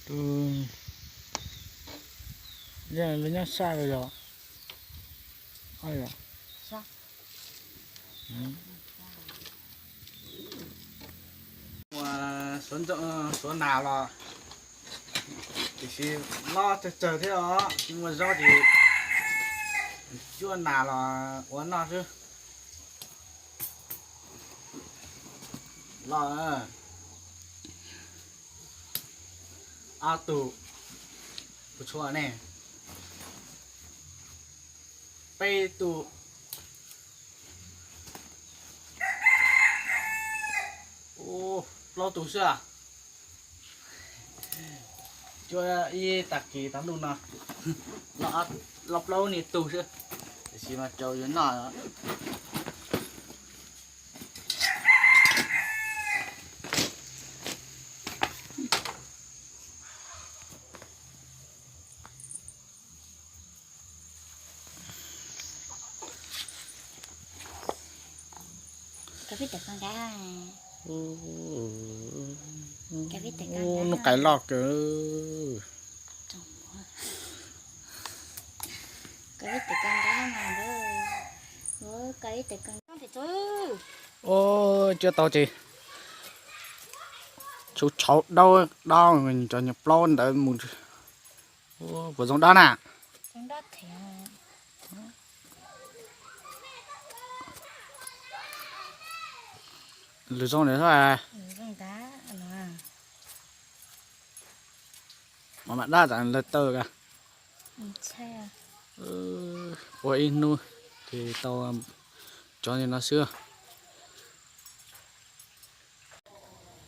Tus, yeej lawv nyob sab los yog? Ua, suav nas los tiam sis lob tsawg tsawg thiab os, tsis muaj zaub ces cuab nas los ua noj xwb. Los, ob tug, kuv tshuav ne, peb tug, plaub tug xwb. Cuab ib tag kis tag ntuj no, los plaub niag tug xwb, tiam sis mas rau yuav noj. Nub qais loj kawg. Cuab tau ces tsuv tshauv dawb dawb, cov nyuag plaub ntawd mus. Puas zoo dob na? Lwm zoo ntawd xwb. Mam mam dab tas lawv taw ka. Ua ib hnub ces tau cov li no xwb.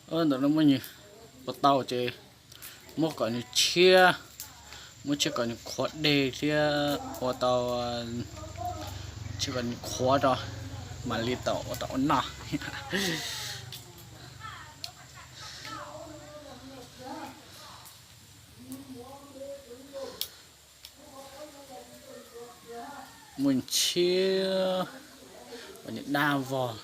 Ntawm no muab nws ua tau ces muab kom nws tshiab, muab tshiab kom nws qhuav deg thiab ua tau, tshiab kom nws qhuav rau mam li tau ua tau ua noj. Muaj tshiab, ua nws dab vog.